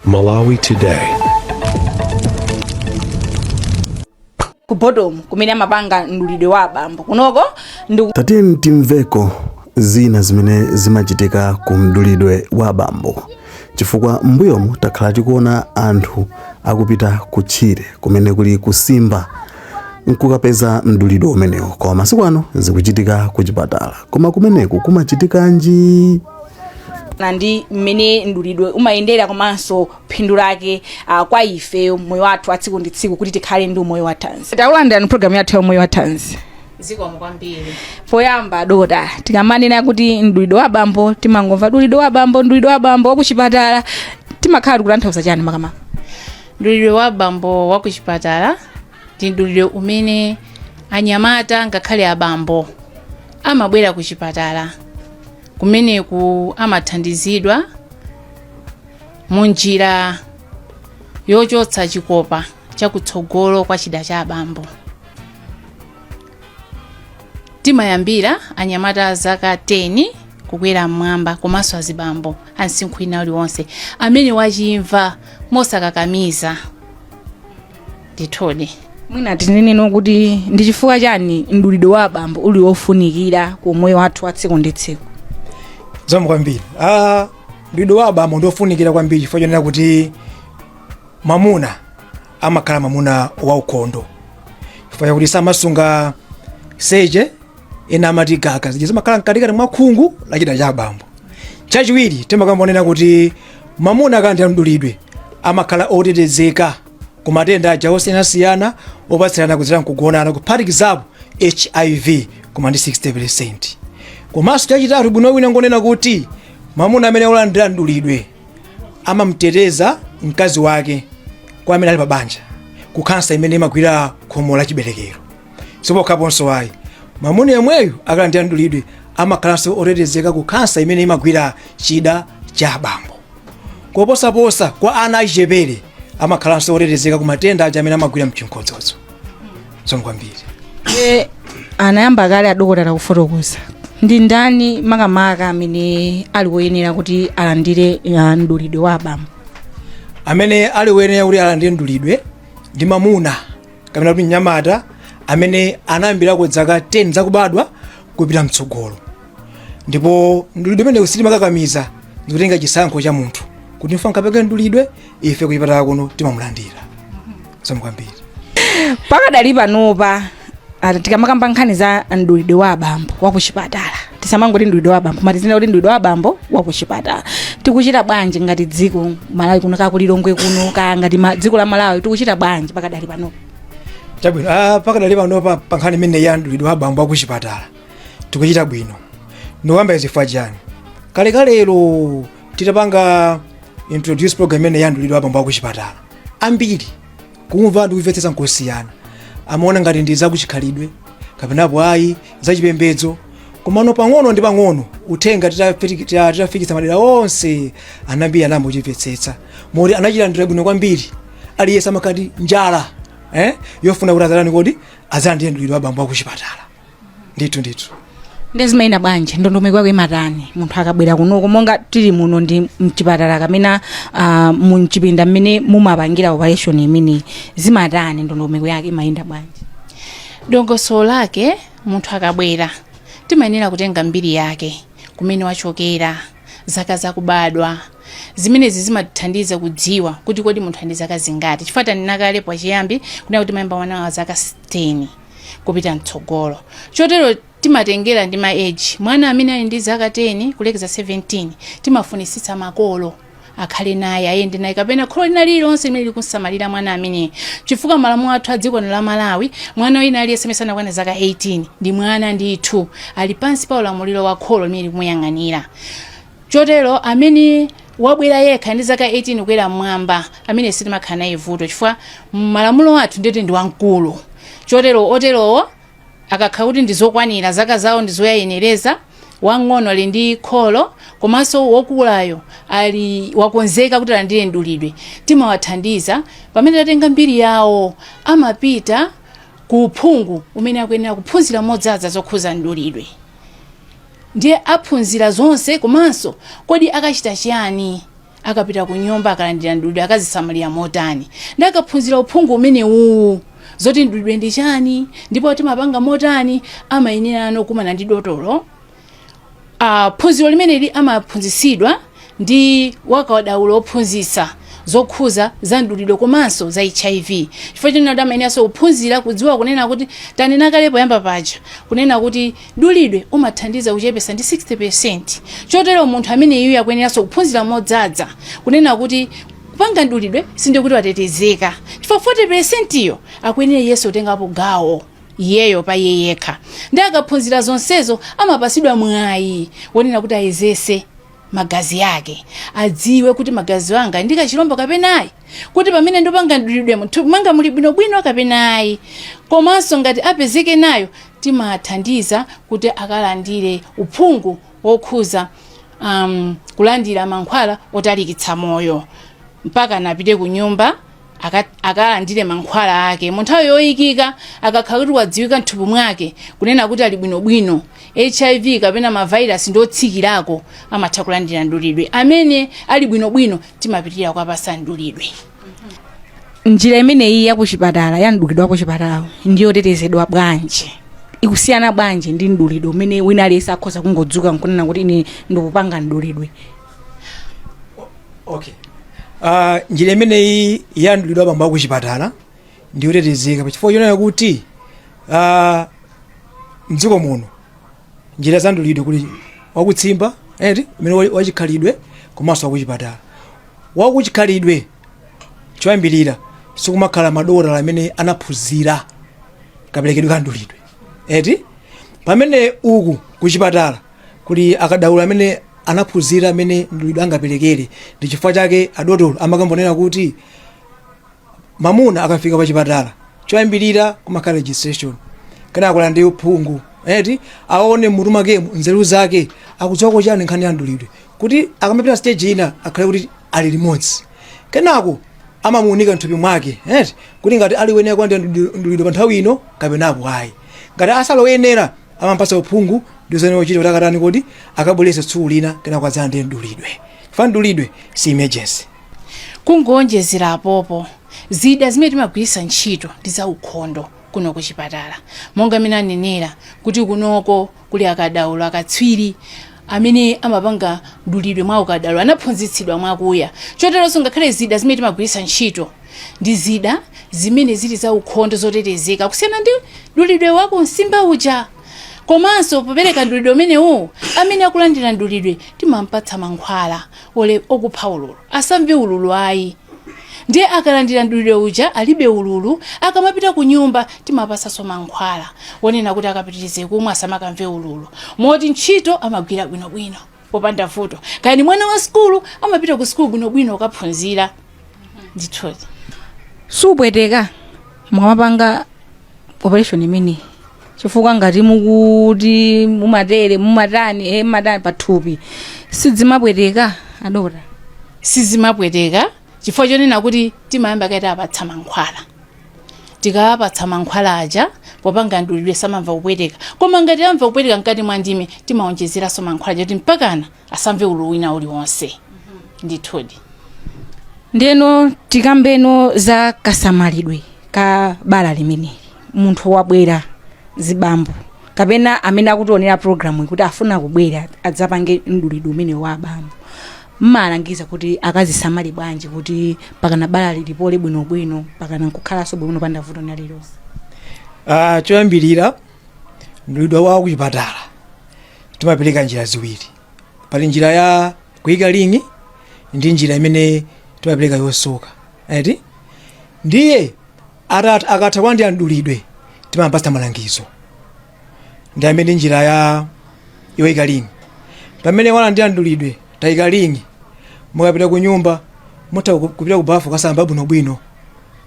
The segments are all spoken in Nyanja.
Malawi Today. Ku bottom kumene amapanga mdulidwe wa abambo kunoko ndi Tatiyeni timveko zina zimene zimachitika ku mdulidwe wa abambo, chifukwa m'mbuyomu takhala tikuona anthu akupita kutchire kumene kuli kusimba nkukapeza mdulidwe umenewo, koma masiku ano zikuchitika kuchipatala. Koma kumeneku kumachitikanji? Na ndi mmene mdulidwe umayendera komanso phindu lake kwa ife, moyo wathu wa tsiku ndi tsiku, kuti tikhale ndi umoyo wa thanzi. Takulandirani programu yathu ya Umoyo wa Thanzi. Zikomo kwambiri. Poyamba, dokota, tikamanena kuti mdulidwe wa bambo, timangomva mdulidwe wa bambo, mdulidwe wa bambo wakuchipatala, timakhala tikutanthauza chani makamaka? Mdulidwe wa bambo wa kuchipatala ndi mdulidwe umene anyamata ngakhale abambo amabwera kuchipatala. Kumeneku amathandizidwa mu njira yochotsa chikopa chakutsogolo kwa chida cha abambo. Timayambira anyamata a zaka 10 kukwera mmwamba komanso azibambo a msinkhu wina uliwonse amene wachimva mosakakamiza ndithudi. Mwina tineneno kuti ndi chifukwa chani mdulidwe wa abambo uli wofunikira ku moyo wathu wa tsiku ndi tsiku? Zikomo kwambiri. Mdulidwe wa abambo ndiofunikira kwambiri chifukwa chonena kuti mwamuna amakhala mwamuna waukhondo, chifukwa chakuti samasunga seche, ena amati gaga, zija zimakhala mkatikati mwa khungu la chida cha abambo. Chachiwiri, timakambonena kuti mwamuna akalandira mdulidwe amakhala otetezeka ku matenda aja osiyanasiyana opatsirana kudzera mkugonana, kuphatikizapo HIV, koma ndi 60. Komanso chachitatu, bwino wina ngonena kuti mwamuna amene akulandira mdulidwe amamteteza mkazi wake, kwa amene ali pa banja, ku khansa imene imagwira khomo la chiberekero. Sipokhaponso ayi, mwamuna yemweyu akalandira mdulidwe amakhalanso otetezeka ku khansa imene imagwira chida cha abambo. Koposaposa kwa ana achichepere, amakhalanso otetezeka ku matenda aja amene amagwira mchinkhodzodzo. Zikomo kwambiri. Anayamba kale adokotala kufotokoza, ndi ndani makamaka amene ali woyenera kuti alandire mdulidwe wa abambo? Amene ali woyenera kuti alandire mdulidwe ndi mamuna kapena kuti mnyamata amene anayambirako zaka 10 zakubadwa kupita mtsogolo. Ndipo mdulidwe umene sitimakakamiza, ndikutenga chisankho cha munthu kuti ndifuna nkapange mdulidwe, ife kuchipatala kuno timamulandira. Zikomo kwambiri. Pakadali panopa, tikamakamba nkhani za mdulidwe wa abambo wakuchipatala, tisamangoti mdulidwe wa abambo, koma tizinena kuti mdulidwe wa abambo wakuchipatala, tikuchita bwanji ngati dziko Malawi kuno, ka kulilongwe kuno, ka ngati dziko la Malawi, tikuchita bwanji pakadali panopa? Chabwino. Pakadali panopa, pa nkhani imene ya mdulidwe wa abambo wakuchipatala, tikuchita bwino. Ndikuyamba chifukwa chani? Kalekalelo titapanga introduce program imene ya mdulidwe wa abambo wakuchipatala, ambiri kumva ndi kumvetsetsa nkosiyana, amaona ngati ndi zakuchikhalidwe kapenapo ayi zachipembedzo. Komano pang'ono ndi pang'ono uthenga titafikitsa madera onse, ambiri anayamba kuchimvetsetsa moti anachilandira bwino kwambiri. Aliyense amakhala njala yofuna kuti azalani kodi azalandire mdulidwe wa abambo akuchipatala. Ndithu ndithu. Ndi zimayenda bwanji? Ndondomeko yake imatani munthu akabwera kunoko, monga tili muno ndi mchipatala kamena mchipinda mmene mumapangira operation imeneyi? Zimatani? Ndondomeko yake imayenda bwanji? Dongosolo lake, munthu akabwera timayenera kutenga mbiri yake, kumene wachokera, zaka zakubadwa. Zimenezi zimatithandiza kudziwa kuti kodi munthu ali ndi zaka zingati, chifukwa tanena kale pachiyambi kunena kuti timayamba mwana wa zaka 10 kupita mtsogolo. Chotero timatengera ndi ma age. Mwana amene ali ndi zaka 10 kulekeza 17, timafunisitsa makolo akhale naye, ayende naye, kapena kholo lina lililonse limene likunsamalira mwana ameneyi, chifukwa malamulo athu a dziko la Malawi, mwana wina aliyense amene sanakwane zaka 18 ndi mwana ndithu, ali pansi pa ulamuliro wa kholo limene likumuyang'anira. Chotero amene wabwera yekha ndi zaka 18 kukwera mmwamba, amene sitimakhala naye vuto, chifukwa malamulo athu ndeti ndi wamkulu. Chotero oterowo akakhala kuti ndi zokwanira, zaka zawo ndi zoyayenereza, wang'ono ali ndi kholo komanso wokulayo ali wakonzeka kuti alandire mdulidwe, timawathandiza. Pamene tatenga mbiri yawo, amapita ku uphungu umene akuyenera kuphunzira modzaza zokhuza mdulidwe. Ndiye aphunzira zonse komanso kodi akachita chiyani Akapita ku nyumba, akalandira mdulidwe, akazisamalira motani? Ndi akaphunzira uphungu umenewuwu, zoti mdulidwe ndi chani ndipo timapanga motani, amayenera kukumana ndi dotolo. Phunziro limeneli amaphunzitsidwa ndi wakadaulo ophunzitsa zokhuza za mdulidwe komanso za HIV, chifukwa chonena kuti amayeneranso kuphunzira kudziwa kunena kuti, tanena kale poyamba paja kunena kuti mdulidwe umathandiza kuchepesa ndi 60. Chotero munthu amene iyu akuyeneranso kuphunzira modzaza kunena kuti kupanga mdulidwe sindiye kuti watetezeka, chifukwa 40 iyo akuyenera iyenso kutengapo gawo iyeyo pa iye yekha. Ndi akaphunzira zonsezo, amapasidwa mwayi wonena kuti ayezese magazi ake, adziwe kuti magazi anga ndi kachilombo kapena ayi, kuti pamene ndipanga mdulidwe mthupi mwanga muli bwinobwino kapena ayi. Komanso ngati apezeke nayo, timathandiza kuti akalandire uphungu wokhuza kulandira mankhwala otalikitsa moyo, mpaka napite ku nyumba akalandire mankhwala ake mu nthawi yoyikika. Akakhala kuti wadziwika mthupi mwake kunena kuti ali bwinobwino, HIV kapena mavairasi ndi otsikirako, amatha kulandira mdulidwe. Amene ali bwinobwino, timapitirira kuwapasa mdulidwe. Njira imeneyi yakuchipatala, ya mdulidwe wakuchipatala, ndiyotetezedwa bwanji? Ikusiyana bwanji ndi mdulidwe umene wina aliyense akhoza kungodzuka nkunena kuti ine ndikupanga mdulidwe? Okay, njira imeneyi ya mdulidwe abambo akuchipatala ndiyotetezeka pachifukwa chonena kuti mdziko muno njira za mdulidwe kuli wakutsimba, eti, umene wachikhalidwe, komanso wakuchipatala. Wakuchikhalidwe, choyambirira, sikumakhala madokotala amene anaphunzira kaperekedwe ka mdulidwe, eti, pamene uku kuchipatala kuli akadaulo amene anaphunzira amene mdulidwe angaperekere. Ndi chifukwa chake adotolo amakambonera kuti mamuna akafika pa chipatala, choyambirira kumakhala registration, kenako kulandira uphungu, eti, aone mutu mwakemo, nzeru zake, akudziwako chani nkhani ya mdulidwe, kuti akamapita stage ina akhale kuti ali limodzi. Kenako amamuunika mthupi mwake, eti, kuti ngati ali woyenera kulandira mdulidwe pa nthawi ino kapenapo ayi. Ngati asaloyenera, amampasa uphungu ndi zoyenera kuchita kuti akatani, kodi akabwerese tsiku lina, kenako adzalandire mdulidwe. Fa mdulidwe si emergency. Kungonjezera apopo, zida zimene timagwiritsa ntchito ndi zaukhondo kuno kuchipatala, monga amene anenera kuti kunoko kuli akadaulo, akatswiri amene amapanga mdulidwe mwa ukadaulo, anaphunzitsidwa mwakuya. Choteronso ngakhale zida zimene timagwiritsa ntchito ndi zida zimene zili za ukhondo, zotetezeka, kusiyana ndi mdulidwe wakumsimba uja. Komanso popereka mdulidwe umenewu, amene akulandira mdulidwe timampatsa mankhwala ole okupha ululu, asamve ululu ayi. Ndiye akalandira mdulidwe uja alibe ululu. Akamapita ku nyumba, timapasanso mankhwala wonena kuti akapitirize kumwa, asamakamve ululu, moti ntchito amagwira bwinobwino popanda vuto. Kaya ni mwana wa sukulu, amapita ku sukulu bwinobwino ukaphunzira ndithudi. Supweteka mukamapanga operation imeneyi? Chifukwa ngati mukuti mumatere, mumatani, mumatani pathupi, sidzimapweteka, adokota? Sizimapweteka, chifukwa chonena kuti timayamba kaita apatsa mankhwala. Tikawapatsa mankhwala aja, popanga mdulidwe samamva kupweteka. Koma ngati amva kupweteka mkati mwa ndime, timaonjezeranso mankhwala aja kuti mpakana asamve ululu wina uliwonse ndithudi. Ndiyeno tikambeno za kasamalidwe ka bala limeneli. Munthu wabwera, zibambo kapena amene akutionera program kuti afuna kubwera adzapange mdulidwe umene wa abambo, mmalangiza kuti akazisamale bwanji kuti pakana bala lilipole bwinobwino, pakana nkukhalanso bwino panda vuto lililonse? Choyambirira, mdulidwe wa kuchipatala timapereka njira ziwiri. Pali njira ya kuyika ring ndi njira imene timapereka yosoka, eti. Ndiye akatha kulandira mdulidwe, timapasa malangizo ndi amene njira ya yoyika ring. Pamene walandira mdulidwe, tayika ring, mukapita ku nyumba mutha kupita ku bafu kasamba bwinobwino,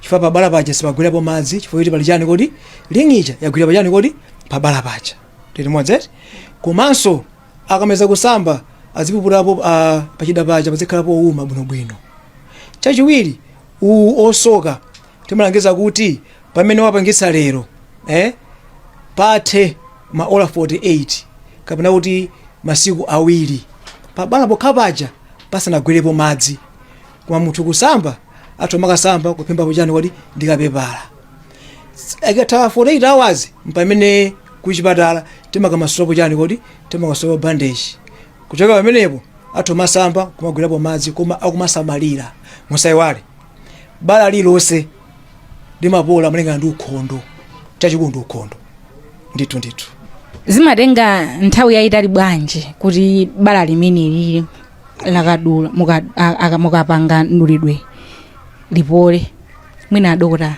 chifukwa pabala paja sipagwirapo madzi, chifukwa kuti pali chani kodi? Ring ija yagwira pachani kodi? Pabala paja. Tili limodzi, eti? Komanso akamaliza kusamba, azipuputapo pachida paja, pazikhalapo uma bwinobwino. Chachiwiri, uwu osoka, timalangiza kuti pamene wapangitsa lero, pathe maola 48 kapena kuti masiku 2 pabala pokha paja pasanagwerepo madzi. Koma munthu kusamba athu amakasamba kuphimbapo chani kodi ndikapepala. Ikatha 48 hours mpamene kuchipatala timakamasulapo chani kodi timakamasulapo bandage. Kuchoka pamenepo athu amasamba kumagwirapo madzi, koma akumasamalira. Musayiwale, bala lilonse limapola malingana ndi ukhondo. Chachikulu ndi ukhondo, ndithu ndithu. Zimatenga nthawi yayitali bwanji kuti bala limeneli lakadula mukapanga mdulidwe lipole, mwina adokotala?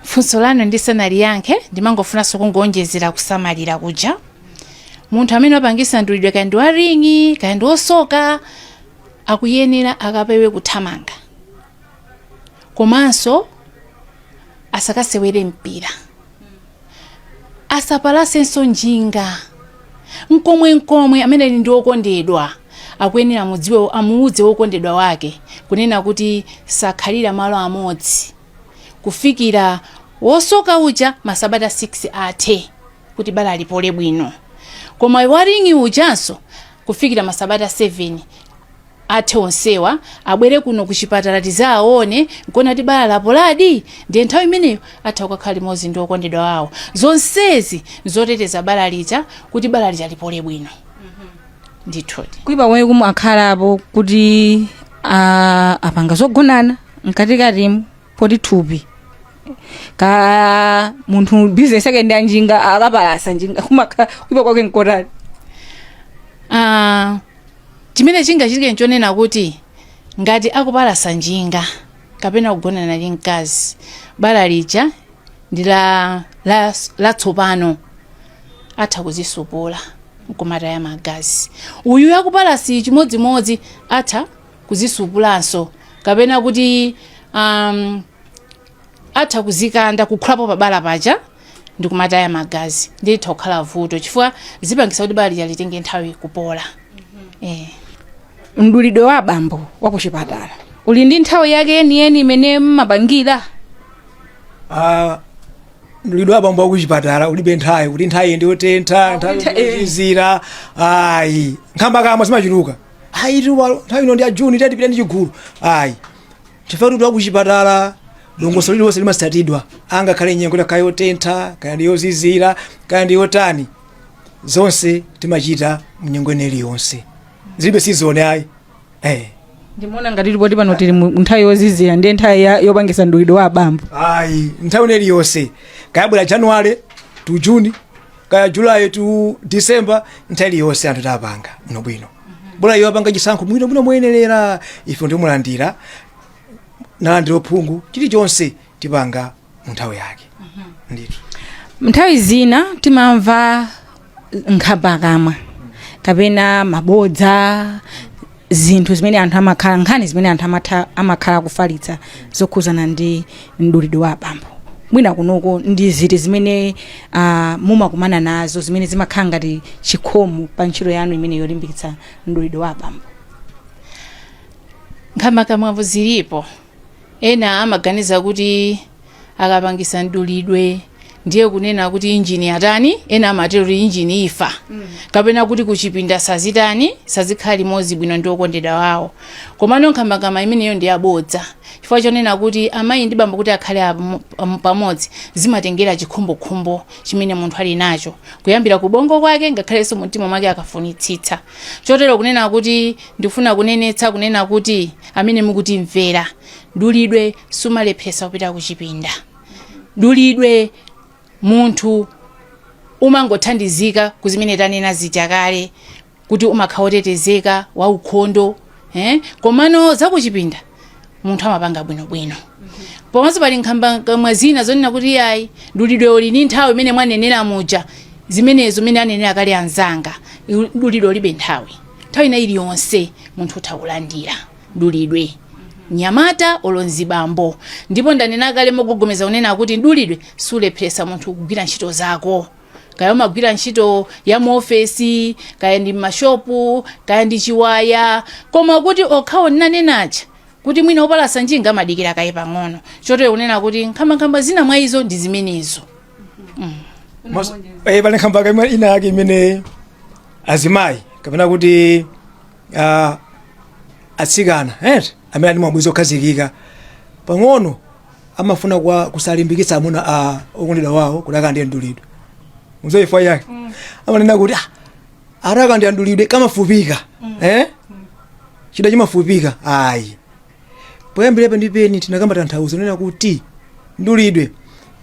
Funso lanu ndisanaliyankhe, ndimangofunanso kungonjezera kusamalira kuja. Munthu amene wapangisa mdulidwe, kaya ndi wa ringi kaya ndi wosoka, akuyenera akapewe kuthamanga, komanso asakasewere mpira, asapalasenso njinga nkomwenkomwe. Amene ali ndi wokondedwa akuyenera mudziwe, amuudze wokondedwa wake kunena kuti sakhalira malo amodzi kufikira wosoka uja masabata 6 athe, kuti bala lipole bwino. Koma waringi ujanso kufikira masabata 7 athe onsewa, abwere kuno kuchipatala tizaone nkuona kuti bala lapoladi, ndiye nthawi imeneyo atha kukakhala limodzi ndi okondedwa wawo. Zonsezi zoteteza bala lija, kuti bala lija lipole bwino ndithudi. Kuipa komwe kumwe akhalapo kuti apanga zogonana mkatikatimu, poti thupi ka munthu bizinesi yake ndi anjinga, akapalasa njinga, kumakhala kuipa kwake nkotani? Chimene chingachitike nchonena kuti ngati akupalasa njinga kapena kugonana ndi mkazi, bala lija ndi latsopano, atha kuzisupula nkumataya magazi. Uyu akupalasi chimodzimodzi, atha kuzisupulanso kapena kuti atha kuzikanda, kukhulapo pabala paja ndikumataya magazi. Nditha kukhala vuto chifukwa zipangisa kuti bala lija litenge nthawi kupola. Mdulidwe wa abambo wa kuchipatala uli ndi nthawi yake yeniyeni imene mmapangira? Mdulidwe wa abambo wakuchipatala ulibe nthawi kuti nthawi ndiyotentha, nthawi yozizira, ayi. Nkhambakamwa zimachuluka, ayi, nthawi ino ndi ya Juni, tiyatipita ndi chigulu, ayi, chifukwa kuti wakuchipatala dongosolo lililonse limatsatidwa, angakhale nyengo kaya yotentha, kaya ndi yozizira, kaya ndi yotani, zonse timachita mnyengo ine iliyonse, zilibe season, ayi. Ndimaona ngati tipoti pano tili mu nthawi yozizira, ndiye nthawi yopangisa mdulidwe wa abambo. Ayi, nthawi ine iliyonse, kaya bwera January to June, kaya July to December, nthawi iliyonse anthu tapanga bwinobwino. Bola iwo apanga chisankho bwino bwino moyenerera, ife ndimulandira, nalandira uphungu, chilichonse tipanga mu nthawi yake ndithu. Nthawi zina timamva nkhambakamwa kapena mabodza, zinthu zimene anthu amakhala, nkhani zimene anthu amakhala kufalitsa zokhuzana ndi mdulidwe wa abambo. Mwina kunoko ndi ziti zimene mumakumana nazo zimene zimakhala ngati chikhomo pa ntchito yanu imene yolimbikitsa mdulidwe wa abambo? Nkhambakamwa zilipo. Ena amaganiza kuti akapangisa mdulidwe ndiye kunena kuti injini atani, ena amatero kuti injini ifa, kapena kuti kuchipinda sazitani, sazikhala limodzi bwino ndi okondedwa wawo. Komano nkhambakamwa imeneyo ndi yabodza, chifukwa chonena kuti amayi ndi bambo kuti akhale pamodzi zimatengera chikhumbokhumbo chimene munthu ali nacho, kuyambira kubongo kwake ngakhalenso mumtima mwake akafunitsitsa. Chotero kunena kuti ndifuna kunenetsa kunena kuti amene mukutimvera, dulidwe sumalepheresa kupita kuchipinda. Dulidwe munthu umangothandizika kuzimene tanena zija kale, kuti umakhala wotetezeka, waukhondo, eh? Komano zakuchipinda munthu amapanga bwinobwino. Pomanso pali nkhambakamwa zina zonena kuti ayi, dulidwe uli ndi nthawi imene mwanenera muja. Zimenezo imene anenera kale anzanga, dulidwe ulibe nthawi. Nthawi ina iliyonse munthu utha kulandira dulidwe, nyamata olo mzibambo. Ndipo ndanena kale mogogomeza kunena kuti dulidwe sulepheresa munthu kugwira ntchito zako, kaya umagwira ntchito ya muofesi, kaya ndi mmashopu, kaya ndi chiwaya. Koma kuti okhawo ndinanenacha kuti mwina opalasa njinga amadikira kaye pang'ono. Chotero kunena kuti nkhambakamwa zina mwa izo ndi zimenezo. Pali nkhambakamwa ina yake imene azimayi kapena kuti Atsikana eti amene ali mabwenzi okhazikika pang'ono amafuna kwa kusalimbikitsa amuna a okondedwa wawo kuti akalandire mdulidwe. Mudziwa chifukwa chake? Amanena kuti, "Ah, akalandira mdulidwe kamafupika, eh? Chida chimafupika." Ayi, poyambira penipeni tinakamba tanthauzo nena kuti mdulidwe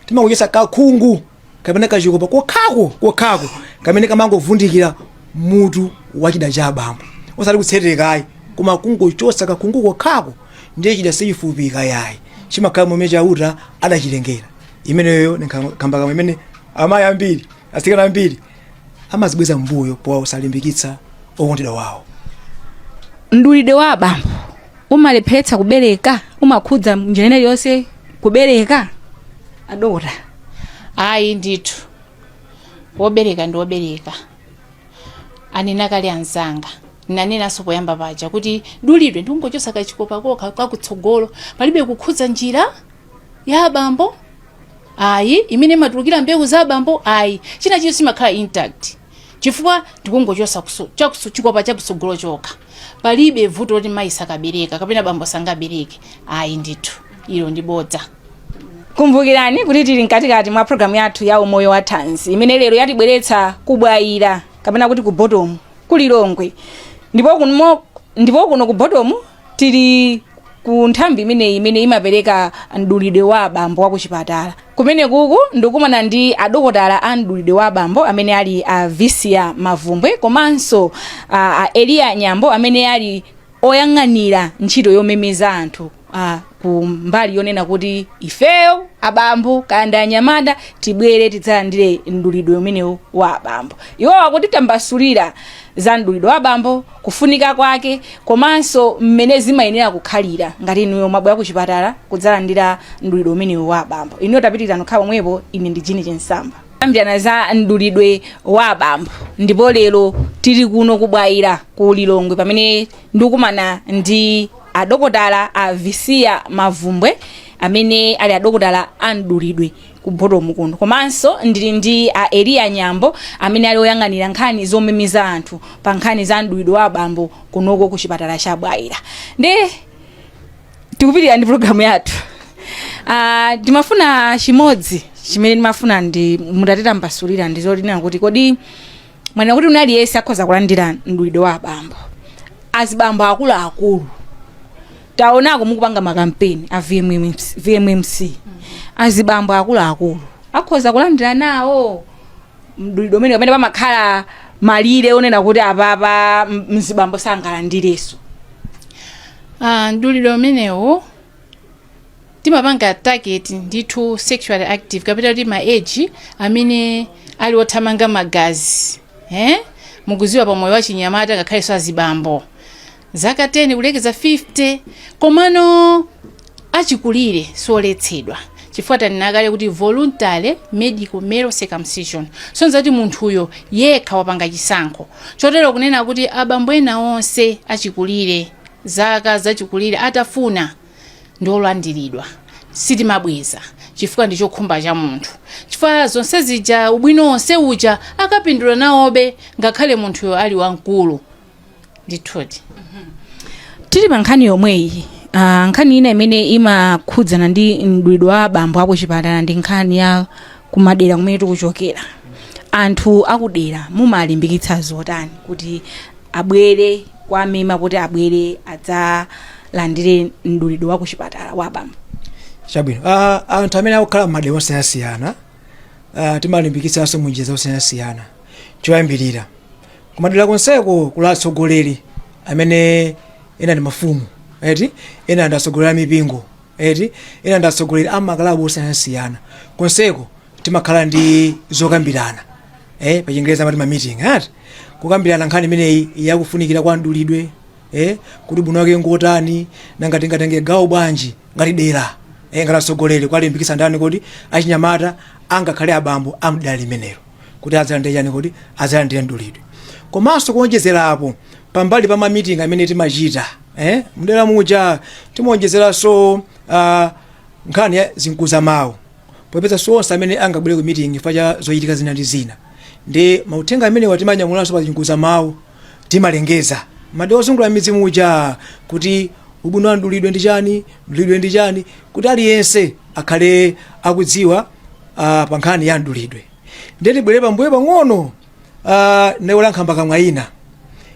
timakuchotsa kakhungu kapena kachikopa kokhako kokhako kamene kamangovundikira mutu wa chida cha abambo, osati kutseteka ayi, koma kungochotsa kakhungu kokhako. Ndiye chida sichifupika yayi, chimakhala momwe Chauta adachilengera. Imeneyo ni khamba kamwe imene amayi ambiri, atsikana ambiri amazibweza mbuyo powasalimbikitsa okondedwa wawo. Mdulidwe wa abambo umalepheretsa kubereka? Umakhudza njira ina iliyonse kubereka, adokota? Ayi ndithu, wobereka ndi wobereka. Anena kale anzanga, nanenanso poyamba paja kuti mdulidwe ndikungochotsa kachikopa kokha kakutsogolo, palibe kukhudza njira ya abambo ayi, imene imatulukira mbewu za abambo ayi. China chilichonse chimakhala intact chifukwa ndikungochotsa chikopa chakutsogolo chokha. Palibe vuto loti mayi sakabereka kapena bambo sangabereke, ayi ndithu, ilo ndi bodza. Kumbukirani kuti tili mkatikati mwa programu yathu ya Umoyo wa Thanzi imene lero yatibweretsa kubwayira kapena kuti ku Bottom ku Lilongwe. Ndipo kuno ku Bottom tili ku nthambi imeneyi imene imapereka mdulidwe wa abambo wa kuchipatala. Kumene kuku ndikumana ndi adokotala a mdulidwe wa abambo amene ali a Visia Mavumbwe komanso a Eliya Nyambo amene ali oyang'anira ntchito yomemeza anthu ku mbali yonena kuti ifeyo abambo kaya ndi anyamata tibwere tidzalandire mdulidwe umenewu wa abambo. Iwo akutitambasulira za mdulidwe wa abambo, kufunika kwake komanso mmene zimayenera kukhalira ngati inuyo mwabwera ku chipatala kudzalandira mdulidwe umenewu wa abambo. Inuyo tapitirira nokha pomwepo. Ine ndi Jini Chinsamba. Kambirana za mdulidwe wa abambo, ndipo lero tili kuno kubwayira ku Lilongwe pamene ndikukumana ndi adokotala a Visiya Mavumbwe amene ali adokotala a mdulidwe ku Bottom kuno, komanso ndili ndi a Eliya Nyambo amene ali oyang'anira nkhani zomemeza anthu pa nkhani za mdulidwe wa abambo kunoko ku chipatala cha Bwaila. Ndi tikupitirira ndi programu yathu. Ndimafuna chimodzi chimene ndimafuna ndi mutatitambasulira ndi zolinena kuti kodi mwanena kuti wina aliyense akhoza kulandira mdulidwe wa abambo, azibambo akuluakulu taonako mukupanga makampeni a VMMC, VMMC. Azibambo akuluakulu akhoza kulandira nawo mdulidwe umene pamene pamakhala malire onena kuti apapa mzibambo sangalandirenso? Ah, mdulidwe umenewu timapanga target ndithu sexually active kapena kuti ma age amene ali othamanga magazi, eh? Mukuziwa, pa moyo wa chinyamata ngakhalenso azibambo zaka 10 kulekeza 50. Komano achikulire soletsedwa chifukwa tanena kale kuti voluntary medical male circumcision, sonza kuti munthuyo yekha wapanga chisankho chotero. Kunena kuti abambo ena onse achikulire, zaka zachikulire, atafuna ndi olandiridwa, sitimabweza chifukwa ndi chokhumba cha munthu, chifukwa zonse zija, ubwino wonse uja akapindula nawobe ngakhale munthuyo ali wamkulu ndithudi. Tili pa nkhani yomweyi, nkhani ina imene imakhudzana ndi mdulidwe wa abambo akuchipatala ndi nkhani ya kumadera kumene tikuchokera. Anthu akudera mumalimbikitsa zotani kuti abwere, kwamema kuti abwere adzalandire mdulidwe wa kuchipatala wa abambo? Chabwino. Anthu amene akukhala m'madera osiyanasiyana timalimbikitsanso munjira zosiyanasiyana. Choyambirira, kumadera konseko kuli atsogoleri amene ena ndi mafumu eti, ena ndi atsogoleri a mipingo eti, ena ndi atsogoleri a makalabu osiyanasiyana. Konseko timakhala ndi zokambirana, pa Chingereza amati ma meeting ati, kukambirana nkhani imeneyi yakufunikira kwa mdulidwe, kuti ubwino wake ngotani, nanga tingatenge gawo bwanji ngati dera, ngati atsogoleri kuwalimbikitsa ndani kuti achinyamata angakhale abambo amdera limenelo kuti adzalandire chani, kuti adzalandire mdulidwe. Komanso kuonjezerapo, pambali pa ma meeting amene timachita mdera muja, timaonjezeranso nkhani ya zinkuza mawu, popeza sonse amene angabwere ku meeting chifukwa cha zochitika zina ndi zina, ndi mauthenga amenewa timanyamulanso pa zinkuza mawu, timalengeza. Madera ozungulira midzi muja kuti ubwino wa mdulidwe ndi chani, mdulidwe ndi chani, kuti aliyense akhale akudziwa pa nkhani ya mdulidwe. Ndiye tibwere pambuyo pang'ono, ndayiwala nkhambakamwa ina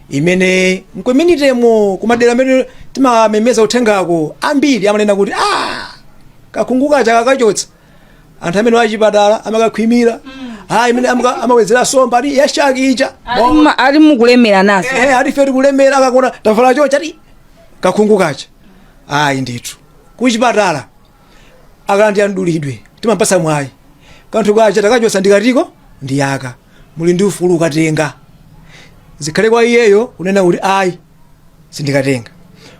imene mcommunity-mo, kumadera amene timamemeza uthengako, ambiri amanena kuti kakhungu kaja kakachotsa anthu amene wachipatala amakakhwimira, imene amawedzera somba ati yashaki ija. Ali mukulemera nazo. Ehe, ati ife tikulemera akakuona tavala choncho, ati kakhungu kaja. Ayi ndithu, kuchipatala akalandira mdulidwe timampasa mwayi, kanthu kaja takachotsa ndikatiko ndiyaka, muli ndi ufulu ukatenga. Zikhale kwa iyeyo kunena kuti ayi, sindikatenga.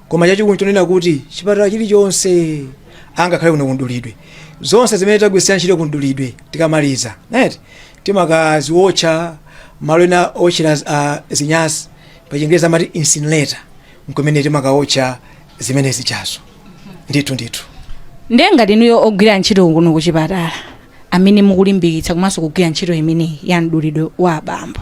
Koma chachikulu chonena kuti chipatala chilichonse, angakhale kuno kumdulidwe, zonse zimene tagwiritsa ntchito kumdulidwe, tikamaliza eti timakaziwotcha malo ena otchera zinyasi, pa Chingereza amati incinerator, nkumene timakawotcha zimene zichazo ndithu ndithu. Ndiye ngati inuyo ogwira ntchito kuno kuchipatala amene mukulimbikitsa komanso kugwira ntchito imeneyi ya mdulidwe wa abambo,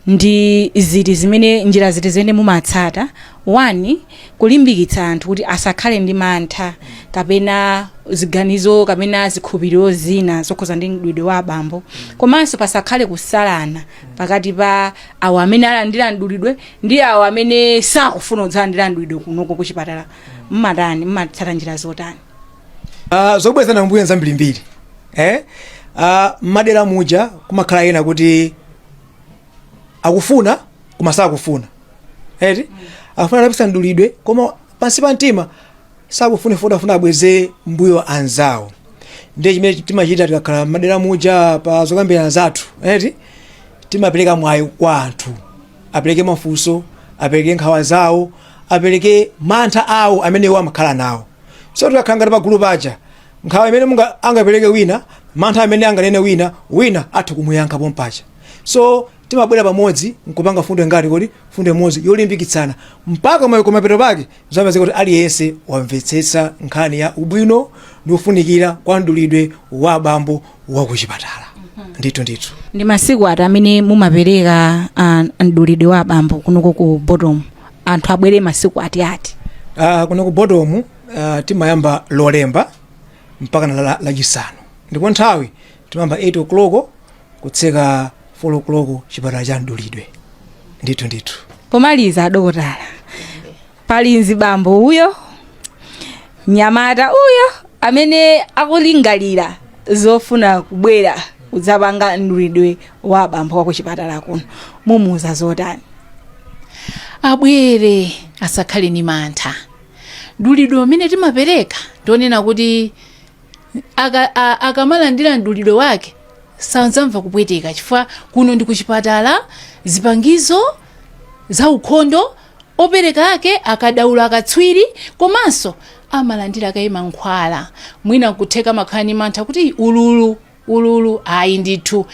ndi ziti zimene, njira ziti zimene mumatsata? One, kulimbikitsa anthu kuti asakhale ndi mantha kapena ziganizo kapena zikhulupiriro zina zokhuza ndi mdulidwe wa abambo, komanso pasakhale kusalana pakati pa awo amene alandira mdulidwe ndi awo amene sakufuna kudzalandira mdulidwe kunoko kuchipatala. Mmatani? Mmatsata njira zotani? Zobwezana mbuyo zambirimbiri, eh? Madera muja kumakhala ena kuti akufuna koma sakufuna, eti akufuna atapisa mdulidwe koma pansi pa mtima sakufuna, funa afuna abweze mbuyo anzawo. Ndiye chimene timachita tikakhala madera muja pa zokambirana zathu, eti timapereka mwayi kwa anthu apereke mafunso, apereke nkhawa zawo, apereke mantha awo amene iwo amakhala nawo. So tikakhala ngati pagulu paja, nkhawa imene munga angapereke wina, mantha amene anganene wina, wina atha kumuyankha pompaja. So timabwera pamodzi nkupanga fundo ngati kodi fundo imodzi yolimbikitsana mpaka kumapeto pake zapezeka kuti aliyense wamvetsetsa nkhani ya ubwino ndi kufunikira kwa mdulidwe wa abambo wa kuchipatala ndithu ndithu. Ndi masiku ati amene mumapereka mdulidwe wa abambo kunoko ku Bottom? Anthu abwere masiku ati ati? Kuno ku Bottom timayamba Lolemba mpaka na Lachisanu, ndipo nthawi timayamba 8 o'clock kutseka 4 o'clock, chipatala cha mdulidwe ndithu ndithu. Pomaliza, adokotala, pali mzibambo uyo, mnyamata uyo amene akulingalira zofuna kubwera kudzapanga mdulidwe wa abambo wa kuchipatala kuno, mumuuza zotani? Abwere, asakhale ni mantha. Mdulidwe umene timapereka tionena kuti akamalandira mdulidwe wake sadzamva kupweteka, chifukwa kuno ndi kuchipatala, zipangizo za ukhondo, opereka ake akadaulo, akatswiri, komanso amalandira kaye mankhwala. Mwina nkutheka amakhala ni mantha kuti ululu ululu. Ayi ndithu,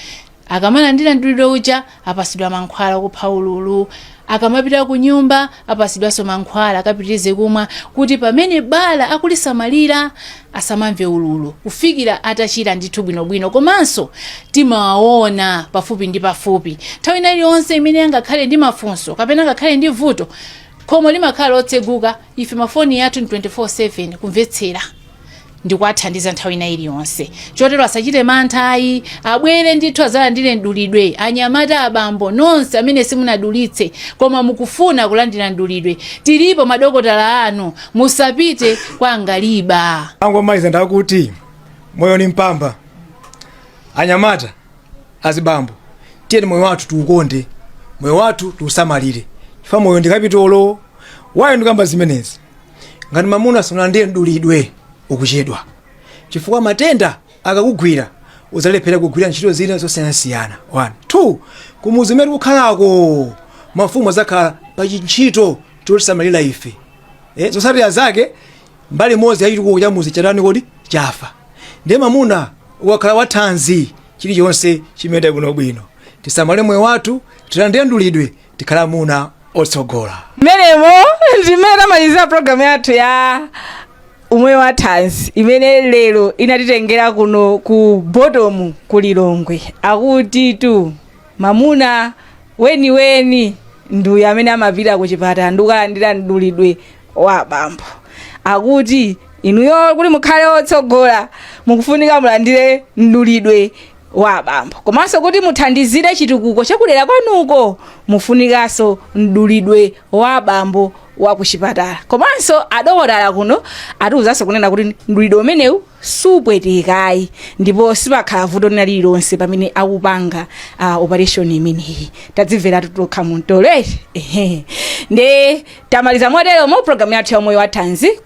akamalandira mdulidwe uja apasidwa mankhwala okupha ululu. Akamapita ku nyumba apasidwanso mankhwala akapitirize kumwa kuti pamene bala akulisamalira asamamve ululu kufikira atachira ndithu bwinobwino. Komanso timawaona pafupi ndi pafupi. Nthawi ina iliyonse imene angakhale ndi mafunso kapena angakhale ndi vuto, khomo limakhala lotseguka. Ife mafoni athu ni 24/7 kumvetsera ndikuwathandiza nthawi ina iliyonse. Chotero asachite mantha ayi, abwere ndithu azalandire mdulidwe. Anyamata, abambo nonse amene simunadulitse koma mukufuna kulandira mdulidwe, tilipo madokotala anu, musapite kwa ngaliba. Angomaliza ndakuti moyo ni mpamba. Anyamata, azibambo, tiyeni moyo wathu tiukonde, moyo wathu tiusamalire, chifukwa moyo ndi kapitolo. Wayo ndikamba zimenezi, ngati mamuna sunalandire mdulidwe ukuchedwa, chifukwa matenda akakugwira udzalephera kugwira ntchito zina zosiyanasiyana. 1 2 Kumuzi umene tikukhalako mafumu azakhala pa chintchito chotisamalira ife, zotsatira zake mbali imodzi yachitukuko cha muzi chatani kodi? Chafa. Ndiye mamuna ukakhala wathanzi chilichonse chimayenda bwinobwino. Tisamale moyo wathu, tilandire mdulidwe, tikhala amuna otsogola. Mmenemo ndimene tamalizira programu yathu ya Umoyo wa Thanzi imene lero inatitengera kuno ku Bottom ku Lilongwe. Akuti tu mamuna weniweni. Nduyu amene amapita kuchipatala ndikukalandira mdulidwe wa abambo. Akuti inuyo kuti mukhale otsogola, mukufunika mulandire mdulidwe wa abambo, komanso kuti muthandizire chitukuko chakudera kwanuko, mufunikanso mdulidwe wa abambo wa kuchipatala. Komanso adokotala kuno atiwuzanso kunena kuti mdulidwe umenewu supwetekayi, ndipo sipakhala vuto lina lililonse pamene akupanga operation imeneyi. Tadzimvera tokha muntolere. Ehe, nde tamaliza motero mu programu yathu ya Moyo wa Thanzi kuno.